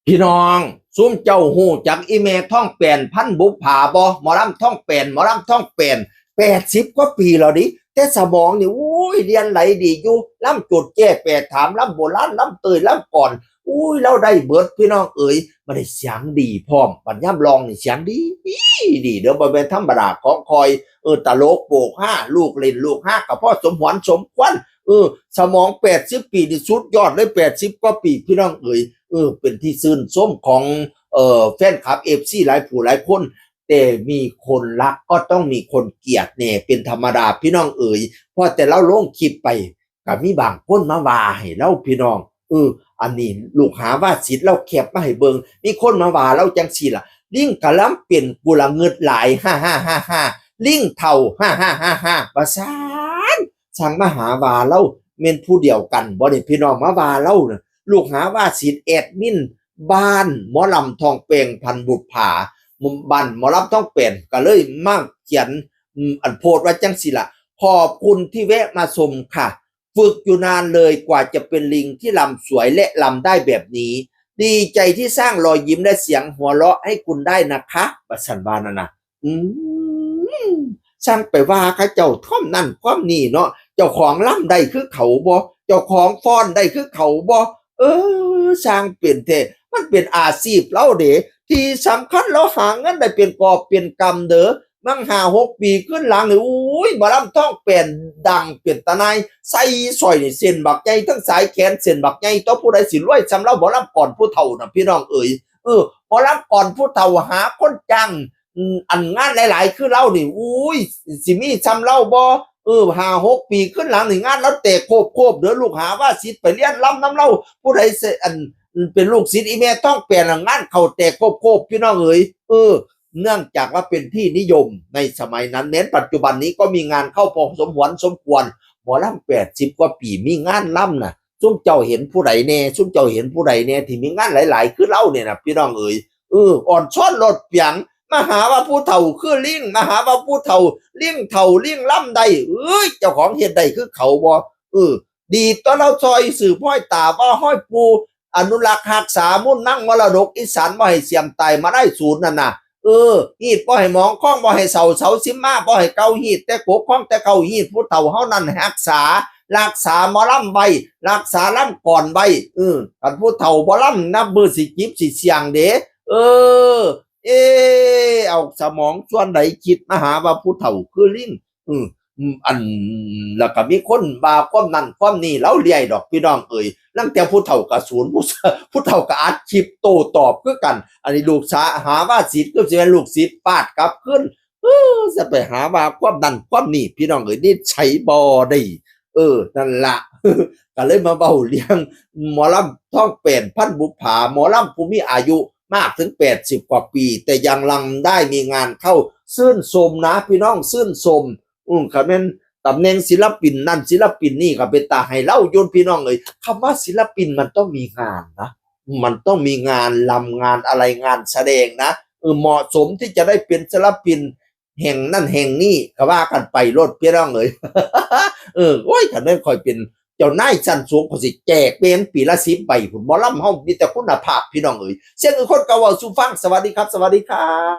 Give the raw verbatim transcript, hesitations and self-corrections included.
พี่น้อง ซุมเจ้าฮู้จักอีแม่ทองแปน พันธุ์บุปผาบ่ หมอลำทองแปน หมอลำทองแปน แปดสิบกว่าปีแล้วดิ แต่สมองนี่ โอ้ย เรียนไหลดีอยู่ ลำโจทย์แก้แปดถาม ลำโบราณ ลำเตย ลำกลอน อุ้ย ลาวได้เบิดพี่น้องเอ๋ย บัดนี้เสียงดีพร้อม บัดยามร้องนี่เสียงดี ดี ดีเด้อ บ่แม่นธรรมดาของข้อย เออ ตลกโปกฮา ลูกเล่นลูกฮา ก็พอสมหวนสมควร เออ สมองแปดสิบปีนี่สุดยอดเลย แปดสิบกว่าปี พี่น้องเอ๋ย เออ เป็นที่ชื่นชมของ เอ่อ แฟนคลับ เอฟซี หลายผู้หลายคน แต่มีคนรักก็ต้องมีคนเกลียดแน่ เป็นธรรมดาพี่น้องเอ๋ย เพราะแต่ลาวลงคลิปไป ก็มีบางคนมาว่าให้ลาวพี่น้อง เออ อันนี้ลูกหาว่าสิทธิ์ลาวแคปมาให้เบิ่ง มีคนมาว่าลาวจังซี่ล่ะ ลิงกะลำเป็น กูละเงิดหลาย ฮ่าฮ่าฮ่าฮ่า ลิงเฒ่า ฮ่าฮ่าฮ่าฮ่า ว่าซั่น สั่งมาหาว่าลาว แม่นผู้เดียวกันบ่นี่ พี่น้องมาว่าลาวน่ะ ลูกหาว่าสิทธิ์แอดมินบ้านหมอลำทองแปน พันธุ์บุปผา บ้านหมอลำทองแปน ก็เลยมาเขียน อืม อันโพสต์ว่าจังซี่ล่ะ ขอบคุณที่แวะมาชมค่ะ ฝึกอยู่นานเลยกว่าจะเป็นลิงที่ลำสวยและลำได้แบบนี้ ดีใจที่สร้างรอยยิ้มและเสียงหัวเราะให้คุณได้นะคะ ว่าซั่นว่านั่นน่ะ อืม สั่งไปว่าเขาเจ้าท่อมนั่นท่อมนี่เนาะ เจ้าของลำได้คือเขาบ่ เจ้าของฟ้อนได้คือเขาบ่ เออ สั่งเป็นแท้ มันเป็นอาชีพลาวเด้ ที่สำคัญลาวหาเงินได้เป็นกอบเป็นกำเด้อ มั่งห้าหกปีขึ้นหลังนี่ อุ้ย หมอลำทองแปนดังเป็นตาหน่าย ใส่สร้อยนี่เส้นบักใหญ่ ทั้งสายแขนเส้นบักใหญ่ ต่อผู้ใดสิรวยส่ำลาว หมอลำก่อนผู้เฒ่าน่ะ พี่น้องเอ๋ย เออ หมอลำก่อนผู้เฒ่าหาคนจ้าง อืม อันงานหลายๆ คือลาวนี่ อุ้ย สิมีส่ำลาวบ่ เออ ห้าหกปีขึ้นหลังนี่ งานลาวแตกโคบๆ เด้อ ลูกหาว่าสิทธิ์ไปเรียนลำนำลาว ผู้ใดสิ อัน เป็นลูกศิษย์อีแม่ทองแปนน่ะ งานเข้าแตกโคบๆ พี่น้องเอ๋ย เออ เนื่องจากว่าเป็นที่นิยมในสมัยนั้น แม้นปัจจุบันนี้ก็มีงานเข้าพอสมหวนสมควร หมอลำแปดสิบกว่าปีมีงานลำน่ะ ซุมเจ้าเห็นผู้ใดแน่ ซุมเจ้าเห็นผู้ใดแน่ที่มีงานหลายๆ คือลาวเนี่ยน่ะ พี่น้องเอ๋ย เออ อ่อนซ้อนโลดเปียง มาหาว่าผู้เฒ่าคือลิง มาหาว่าผู้เฒ่าลิงเฒ่าลิงลำได้ เอ้ย เจ้าของเฮ็ดได้คือเขาบ่ เออ ดีต่อลาว ซอยสืบฮอยตาว่าฮอยปู่ อนุรักษ์ฮักษามูลมังมรดกอีสาน บ่ให้เสื่อมตายมาได้สูญนั่นน่ะ เออ ฮีดบ่ให้หมอง คองบ่ให้เศร้า เสาสิมาบ่ให้เก่า ฮีดแต่กก คองแต่เก่า ฮีดผู้เฒ่าเฮานั่นฮักษา รักษาหมอลำไว้ รักษาลำก่อนไว้ เออ คันผู้เฒ่าบ่ลำ นับมื้อสิจิบสิเสี่ยงเด้ เออ เอ เอาสมองส่วนใดคิดมาหาว่าผู้เฒ่าคือลิง อืม อืม อัน แล้วก็มีคนว่าความนั่นความนี่ลาวเรื่อยดอกพี่น้องเอ๋ย ลางเทื่อผู้เฒ่าก็สูน ผู้ ผู้เฒ่าก็อัดคลิปโต้ตอบคือกัน อันนี้ลูกสาหาว่าสิทธิ์ ก็สิเป็นลูกศิษย์ฟาดกลับคืน เออ จะไปหาว่าความนั่นความนี่ พี่น้องเอ๋ย นิสัยบ่ได้ เออ นั่นละ ก็เลยมาเว้าเรื่องหมอลำทองแปน พันธุ์บุปผา หมอลำผู้มีอายุมากถึงแปดสิบกว่าปี แต่ยังลำได้มีงานเข้า ชื่นชมนะพี่น้อง ชื่นชม อืม คันแม่นตำแหน่งศิลปินนั่นศิลปินนี่ก็เป็นตาให้ลาวอยู่พี่น้องเอ๋ย คำว่าศิลปินมันต้องมีงานนะ มันต้องมีงานลำงานอะไร งานแสดงนะ เออ เหมาะสมที่จะได้เป็นศิลปินแห่งนั่นแห่งนี่ ก็ว่ากันไปโลดพี่น้องเอ๋ย เออ โอ้ย คันแม่นข้อยเป็นเจ้านายชั้นสูง ข้อยสิแจกแม่นปีละสิบใบพุ้น หมอลำเฮามีแต่คุณภาพพี่น้องเอ๋ย เสียงอื่นคนก็เว้าสู่ฟัง สวัสดีครับ สวัสดีครับ